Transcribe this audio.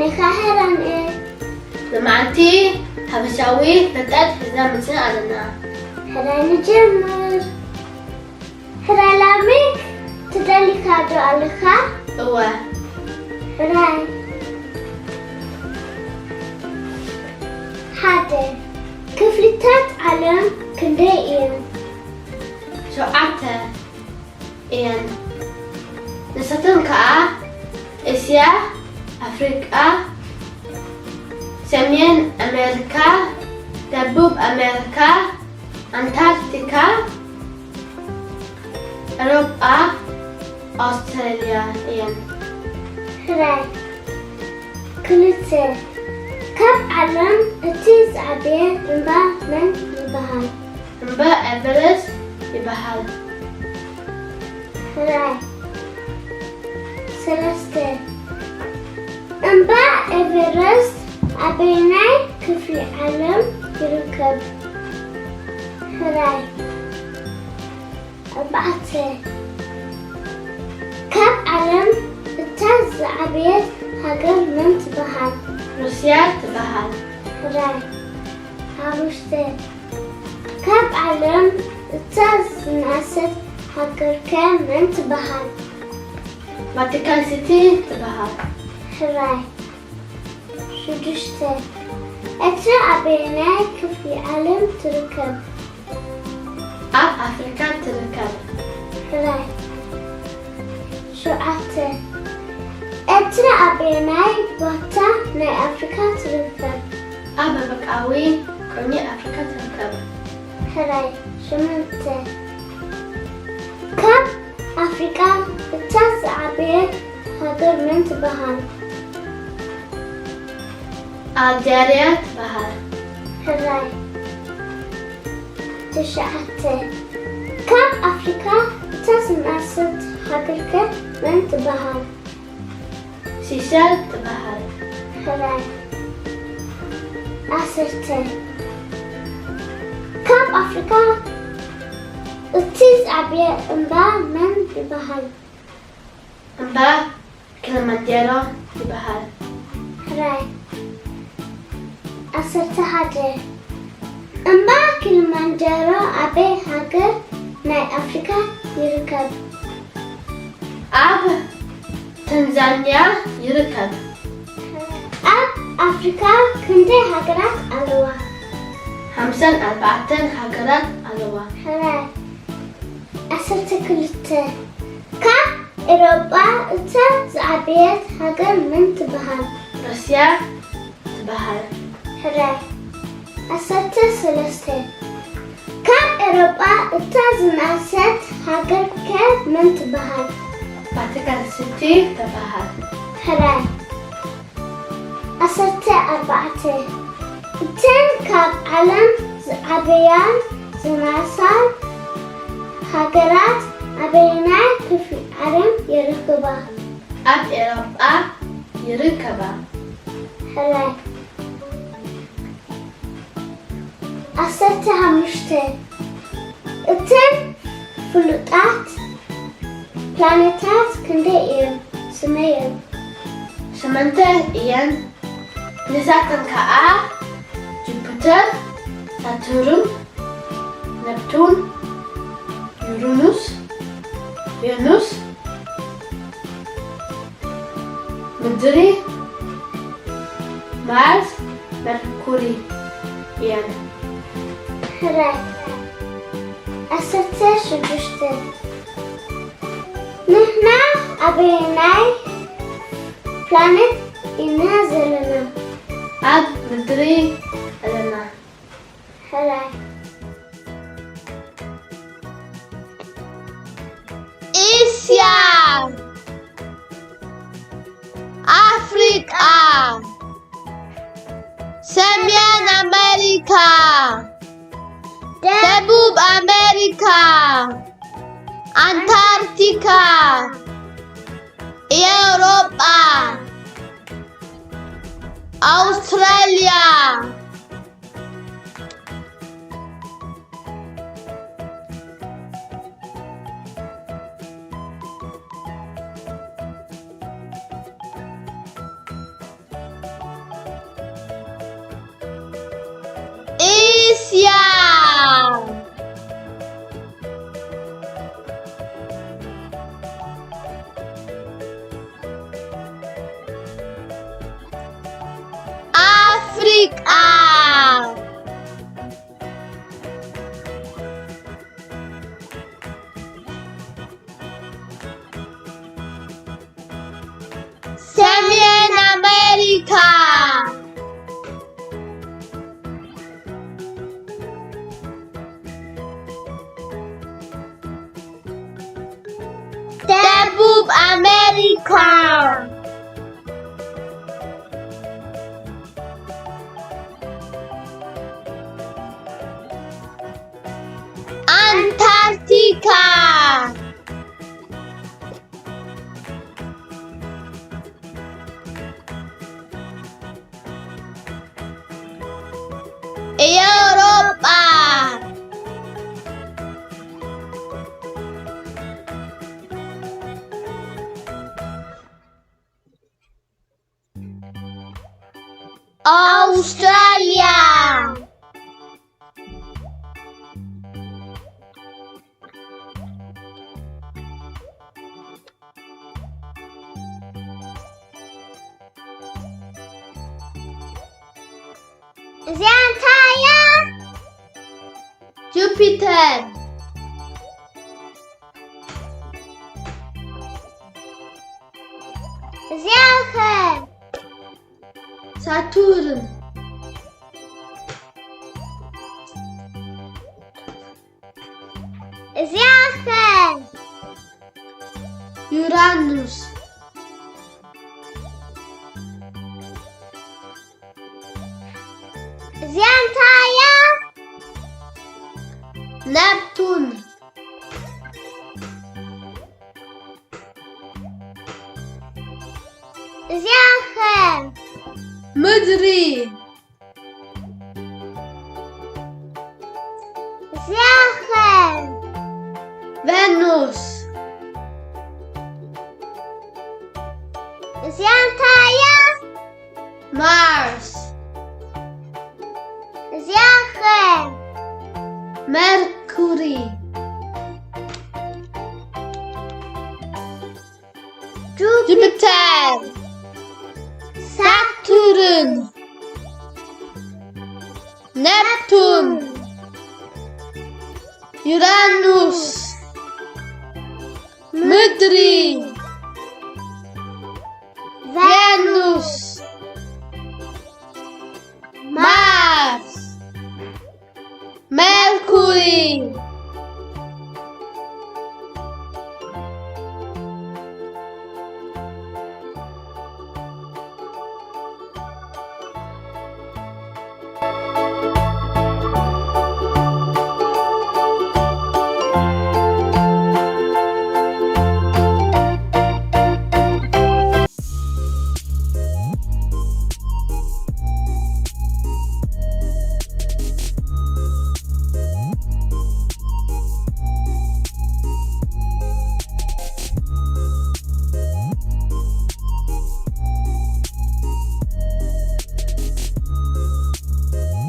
ኢኻ ሕራን እየ። ንመዓልቲ ሓፈሻዊ ፍልጠት ሒዝና መጺና ኣለና። ሕራይ ንጀምር። ሕራይ ላሚክ፣ ትደሊኻ ዶ ኣለኻ? እወ። ሕራይ። ሓደ፣ ክፍልታት ዓለም ክንደይ እዮም? ሸውዓተ እየን። ንሳተን ከኣ እስያ፣ ኣፍሪቃ፣ ሰሜን ኣሜሪካ፣ ደቡብ ኣሜሪካ፣ ኣንታርክቲካ፣ ኤውሮጳ፣ ኣውስትራልያ እየን። ሕራይ። ክልተ፣ ካብ ዓለም እቲ ዝዓበየ እምባ መን ይበሃል? እምባ ኤቨረስት ይበሃል። ሕራይ። ሰለስተ፣ እምባ ኤቨረስት ኣበየናይ ክፍሊ ዓለም ይርከብ? ሕራይ። ኣርባዕተ፣ ካብ ዓለም እታ ዝዓበየት ሃገር መን ትበሃል? ሩስያ ትበሃል። ሕራይ። ሓሙሽተ፣ ካብ ዓለም እታ ዝነኣሰት ሃገር ከ መን ትበሃል? ቫቲካን ሲቲ ትበሃል። ሕራይ። ሽዱሽተ፣ ኤርትራ ኣበየናይ ክፍሊ ዓለም ትርከብ? ኣብ ኣፍሪካ ትርከብ። ሕራይ። ሸውዓተ፣ ኤርትራ ኣበየናይ ቦታ ናይ ኣፍሪካ ትርከብ? ኣብ ምብራቓዊ ጎኒ ኣፍሪካ ትርከብ። ሕራይ። ሸሞንተ፣ ካብ ኣፍሪቃ እታ ዝዓበየት ሃገር መን ትበሃል? ኣልጀርያ ትበሃል። ሕራይ። ትሽዓተ፣ ካብ ኣፍሪቃ እታ ዝነኣሰት ሃገር ከ መን ትበሃል? ሲሸል ትበሃል። ሕራይ። ዓሰርተ፣ ካብ ኣፍሪቃ እቲ ዝዓበየ እምባ መን ይበሃል? እምባ ኪሊማንጃሮ ይበሃል። ሕራይ። ዓሰርተ ሓደ፣ እምባ ኪሊማንጃሮ ኣበይ ሃገር ናይ ኣፍሪካ ይርከብ? ኣብ ታንዛንያ ይርከብ። ኣብ ኣፍሪካ ክንደይ ሃገራት ኣለዋ? ሓምሳን ኣርባዕተን ሃገራት ኣለዋ። ሕራይ። ዓሰርተ ክልተ፣ ካብ ኤውሮጳ እታ ዝዓበየት ሃገር መን ትበሃል? ሩስያ ትበሃል። ሕራይ። ዓሰርተ ሰለስተ፣ ካብ ኤውሮጳ እታ ዝነኣሰት ሃገር ከ መን ትበሃል? ቫቲካን ሲቲ ትበሃል። ሕራይ። ዓሰርተ ኣርባዕተ፣ እተን ካብ ዓለም ዝዓበያን ዝነኣሳን ሃገራት ኣበየናይ ክፍሊ ዓለም ይርከባ? ኣብ ኤውሮጳ ይርከባ። ሕራይ። ዓሰርተ ሓሙሽተ፣ እተን ፍሉጣት ፕላኔታት ክንደይ እየን? ስመየን። ሸሞንተ እየን። ንሳተን ከኣ ጁፒተር፣ ሳቱርን፣ ነፕቱን፣ ዩራኑስ፣ ቬኑስ፣ ምድሪ፣ ማርስ፣ መርኩሪ እየን። ሕራይ። ዓሰርተ ሽዱሽተ፣ ንሕና ኣበየናይ ፕላኔት ኢና ዘለና? ኣብ ምድሪ ኣለና። ሕራይ። እስያ፣ ኣፍሪቃ፣ ሰሜን ኣመሪካ፣ ደቡብ ኣመሪካ፣ ኣንታርክቲካ፣ ኤውሮጳ፣ ኣውስትራልያ። ሩስያ። ኣፍሪቃ። ሰሜን ኣሜሪካ። ደቡብ ኣሜሪካ። ኣንታርክቲካ። ኤውሮጳ። ኣውስትራልያ። እዚኣ እንታይ እያ? ጁፒተር። እዚኣ ኸ? ሳቱርን። እዚኣ ኸ? ዩራኑስ። እዚኣ እንታይ እያ? ነፕቱን። እዚኣ ኸ? ምድሪ። እዚኣ ኸ? ቨኑስ። እዚኣ እንታይ እያ? ማርስ። እዚኣ ኸ? መርኩሪ። ጁፒተር። ሳቱርን። ነፕቱን። ዩራኑስ። ምድሪ። ቬኑስ። ማርስ። መርኩሪ።